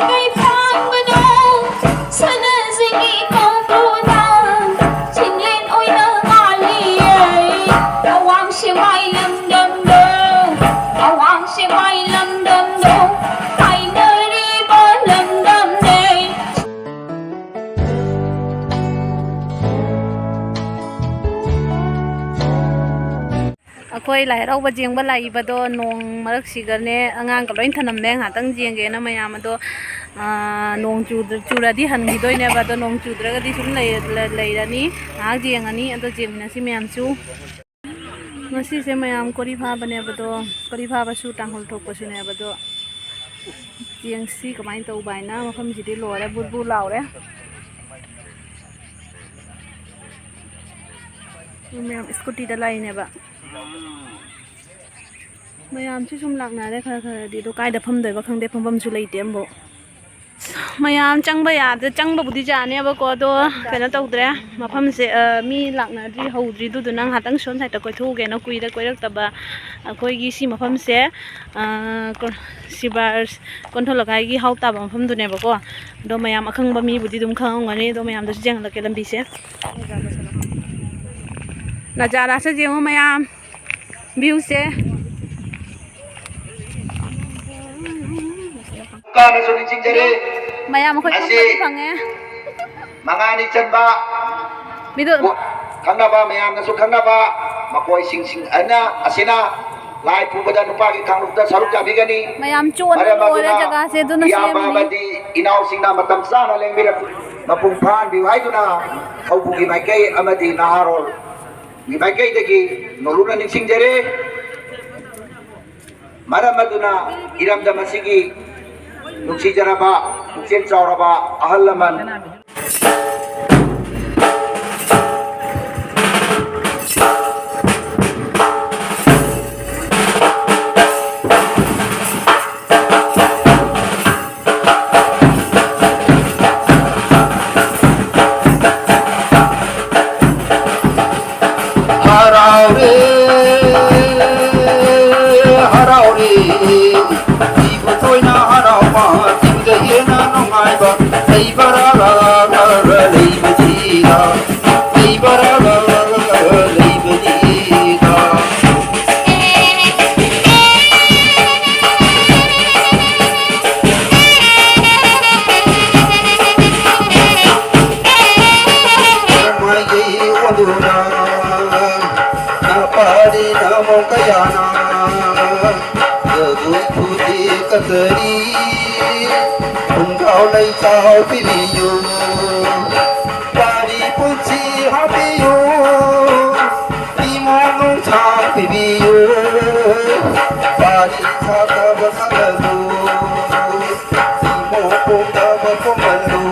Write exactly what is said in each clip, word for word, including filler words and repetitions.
ꯀꯩ ꯐꯥꯟꯕꯅꯣ ꯁꯅꯥꯖꯤꯒꯤ ꯀꯧꯕ꯭ꯔꯨꯗ ꯆꯤꯡꯂꯦꯟ ꯑꯣꯏꯅ ꯉꯥꯜꯂꯤꯌꯦ꯫ ꯑꯋꯥꯡ ꯁꯦꯛꯃꯥꯏ ꯂꯝꯗꯝꯗꯣ, ꯑꯋꯥꯡ ꯁꯦꯛꯃꯥꯏ ꯂꯝꯗꯝꯗꯣ ꯍꯥꯏꯅꯔꯤꯕ ꯂꯝꯗꯝꯅꯦ꯫ ꯑꯩꯈꯣꯏ ꯂꯥꯏ ꯍꯔꯥꯎꯕ ꯌꯦꯡꯕ ꯂꯥꯛꯏꯕꯗꯣ ꯅꯣꯡ ꯃꯔꯛꯁꯤꯒꯅꯦ ꯑꯉꯥꯡꯒ ꯂꯣꯏ ꯊꯅꯝꯃꯦ꯫ ꯉꯥꯏꯍꯥꯛꯇꯪ ꯌꯦꯡꯒꯦꯅ ꯃꯌꯥꯝ ꯑꯗꯣ, ꯑꯥ, ꯅꯣꯡ ꯆꯨꯗ-, ꯆꯨꯔꯗꯤ ꯍꯟꯈꯤꯗꯣꯏꯅꯦꯕ꯫ ꯑꯗꯣ ꯅꯣꯡ ꯆꯨꯗ꯭ꯔꯒꯗꯤ ꯁꯨꯝ ꯂꯩ-, ꯂꯩ-, ꯂꯩꯔꯅꯤ꯫ ꯉꯥꯏꯍꯥꯛ ꯌꯦꯡꯉꯅꯤ꯫ ꯑꯗꯣ ꯌꯦꯡꯃꯤꯟꯅꯁꯤ ꯃꯌꯥꯝꯁꯨ꯫ ꯉꯁꯤꯁꯦ ꯃꯌꯥꯝ ꯀꯣꯔꯤ ꯐꯥꯕꯅꯦꯕꯗꯣ, ꯀꯣꯔꯤ ꯐꯥꯕꯁꯨ ꯇꯥꯡꯈꯨꯜ ꯊꯣꯛꯄꯁꯨꯅꯦꯕꯗꯣ꯫ ꯌꯦꯡꯁꯤ ꯀꯃꯥꯏꯅ ꯇꯧꯕ ꯍꯥꯏꯅ꯫ ꯃꯐꯝꯁꯤꯗꯤ ꯂꯣꯏꯔꯦ, ꯕꯨꯠ ꯕꯨꯠ ꯂꯥꯎꯔꯦ꯫ ꯃꯌꯥꯝ ꯁ꯭ꯀꯨꯇꯤꯗ ꯂꯥꯛꯏꯅꯦꯕ꯫ ꯃꯌꯥꯝꯁꯤ ꯁꯨꯝ ꯂꯥꯛꯅꯔꯦ ꯈꯔ ꯈꯔꯗꯤ, ꯑꯗꯣ ꯀꯥꯏꯗ ꯐꯝꯗꯣꯏꯕ ꯈꯪꯗꯦ, ꯐꯝꯐꯝꯁꯨ ꯂꯩꯇꯦ ꯑꯃꯕꯨꯛ꯫ ꯃꯌꯥꯝ ꯆꯪꯕ ꯌꯥꯗ꯭ꯔꯦ, ꯆꯪꯕꯕꯨꯗꯤ ꯌꯥꯅꯦꯕꯀꯣ, ꯑꯗꯣ ꯀꯩꯅꯣ ꯇꯧꯗ꯭ꯔꯦ, ꯃꯐꯝꯁꯦ, ꯑ, ꯃꯤ ꯂꯥꯛꯅꯗ꯭ꯔꯤ, ꯍꯧꯗ꯭ꯔꯤ, ꯑꯗꯨꯗꯨꯅ ꯉꯥꯏꯍꯥꯛꯇꯪ ꯁꯣꯝ ꯁꯥꯏꯠꯇ ꯀꯣꯏꯊꯣꯛꯎꯒꯦꯅ, ꯀꯨꯏꯔꯦ ꯀꯣꯏꯔꯛꯇꯕ ꯑꯩꯈꯣꯏꯒꯤ ꯁꯤ ꯃꯐꯝꯁꯦ, ꯑ, ꯀꯣ-, ꯁꯤꯕꯥꯔ ꯀꯣꯟꯊꯣ ꯂꯩꯀꯥꯏꯒꯤ ꯍꯥꯎ ꯇꯥꯕ ꯃꯐꯝꯗꯨꯅꯦꯕꯀꯣ꯫ ꯑꯗꯣ ꯃꯌꯥꯝ ꯑꯈꯪꯕ ꯃꯤꯕꯨꯗꯤ ꯑꯗꯨꯝ ꯈꯪꯉꯝꯒꯅꯤ, ꯑꯗꯣ ꯃꯌꯥꯝꯗꯁꯨ ꯌꯦꯡꯍꯜꯂꯛꯀꯦ ꯂꯝꯕꯤꯁꯦ꯫ ꯅꯖꯥꯔꯥꯁꯦ ꯌꯦꯡꯉꯣ ꯃꯌꯥꯝ꯫ ꯚ꯭ꯌꯨꯁꯦ꯫ ꯀꯥꯟꯅꯁꯨ ꯅꯤꯡꯁꯤꯡꯖꯔꯤ꯫ ꯃꯌꯥꯝ ꯑꯩꯈꯣꯏ ꯉꯁꯤ ꯄꯨꯝꯕꯗꯤ ꯐꯪꯉꯦ꯫ ꯃꯉꯥꯅꯤ ꯆꯟꯕ ꯃꯤꯗꯣ ꯈꯪꯅꯕ, ꯃꯌꯥꯝꯅꯁꯨ ꯈꯪꯅꯕ ꯃꯈꯣꯏꯁꯤꯡꯁꯤꯡ ꯑꯅ ꯑꯁꯤꯅ ꯂꯥꯏ ꯄꯨꯕꯗ ꯅꯨꯄꯥꯒꯤ ꯀꯥꯡꯂꯨꯞꯇ ꯁꯔꯨꯛ ꯌꯥꯕꯤꯒꯅꯤ꯫ ꯃꯌꯥꯝ ꯆꯣꯠꯅ ꯃꯔꯝ ꯂꯣꯏꯔꯦ ꯑꯗꯨꯅ ꯖꯒꯥꯁꯦ, ꯑꯗꯨꯅ ꯏꯌꯥꯝꯕ ꯁꯦꯝꯃꯤꯅꯤ꯫ ꯑꯃꯗꯤ ꯏꯅꯥꯎꯁꯤꯡꯅ ꯃꯇꯝ ꯆꯥꯅ ꯂꯦꯡꯕꯤꯔꯛ-, ꯃꯄꯨꯡ ꯐꯥꯍꯟꯕꯤꯌꯨ ꯍꯥꯏꯗꯨꯅ ꯍꯧꯕꯒꯤ ꯃꯥꯏꯀꯩ ꯑꯃꯗꯤ ꯅꯍꯥꯔꯣꯜ ꯒꯤ ꯃꯥꯏꯀꯩꯗꯒꯤ ꯅꯣꯂꯨꯛꯅ ꯅꯤꯡꯁꯤꯡꯖꯔꯤ꯫ ꯃꯔꯝ ꯑꯗꯨꯅ ꯏꯔꯝꯗꯝ ꯑꯁꯤꯒꯤ ꯅꯨꯡꯁꯤꯖꯔꯕ, ꯄꯨꯛꯆꯦꯜ ꯆꯥꯎꯔꯕ ꯑꯍꯜ ꯂꯃꯟ, ꯍꯔꯥꯎꯔꯦ, ꯍꯔꯥꯎꯔꯦ, ꯏꯕꯨ ꯇꯣꯏꯅ ꯍꯔꯥꯎꯕ ꯆꯤꯡꯗ ꯌꯦꯡ ꯂꯩꯕꯔꯥ ꯂꯩꯕꯗꯤꯗ, ꯂꯩꯕꯔꯥ ꯂꯩꯕꯗꯤꯗ꯫ ꯃꯥꯏꯀꯩ ꯑꯣꯟꯗꯨꯅ ꯅꯄꯥꯗꯤ ꯅꯃꯣ ꯀꯌꯥꯅ ꯖꯒꯣꯏ ꯈꯨꯗꯦꯛ ꯀꯠꯆꯔꯤ꯫ ꯈꯣꯡꯖꯥꯎ ꯂꯩꯆꯥꯎ ꯄꯤꯕꯤꯌꯨ, ꯄꯥꯔꯤ ꯄꯨꯟꯁꯤ ꯍꯥꯞꯄꯤꯌꯨ, ꯏꯃꯣ ꯅꯨꯡꯁꯥ ꯄꯤꯕꯤꯌꯨ, ꯄꯥꯔꯤ ꯁꯥꯊꯕ ꯁꯥꯍꯜꯂꯨ, ꯏꯃꯣ ꯄꯣꯛꯇꯕ ꯄꯣꯛꯍꯜꯂꯨ꯫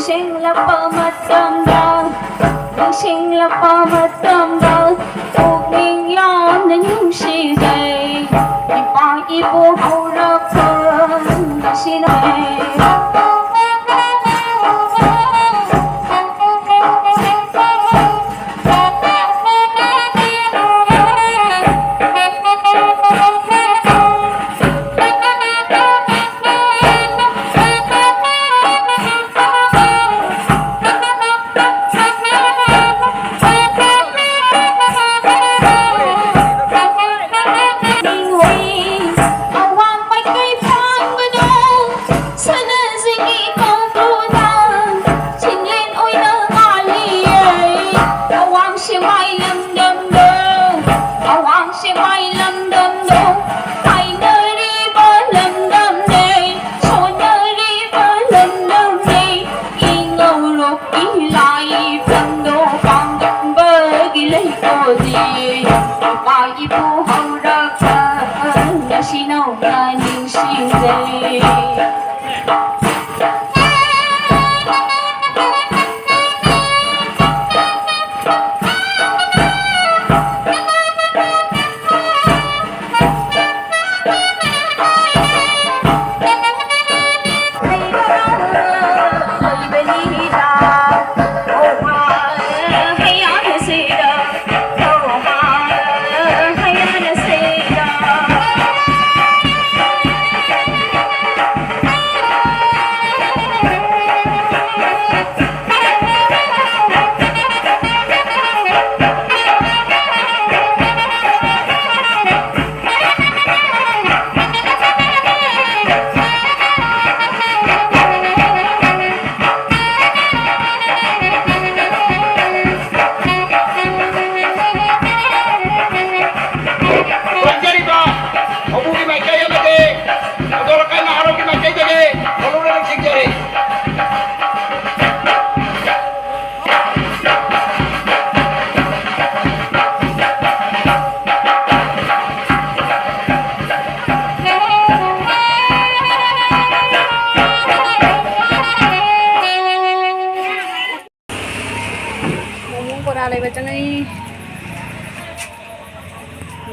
ꯅꯤꯡꯁꯤꯡꯂꯛꯄ ꯃꯇꯝꯗ, ꯅꯤꯡꯁꯤꯡꯂꯛꯄ ꯃꯇꯝꯗ ꯄꯨꯛꯅꯤꯡ ꯌꯥꯝꯅ ꯅꯨꯡꯁꯤꯖꯩ꯫ ꯏꯄꯥ ꯏꯄꯨ ꯍꯧꯔꯛꯐꯝ ꯑꯁꯤꯅ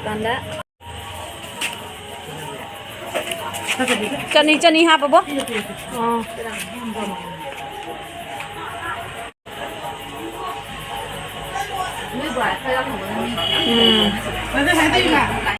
ꯀꯥꯟꯗ ꯆꯅꯤ, ꯆꯅꯤ ꯍꯥꯞꯄꯕꯣ? ꯑꯣ꯫ ꯎꯝ꯫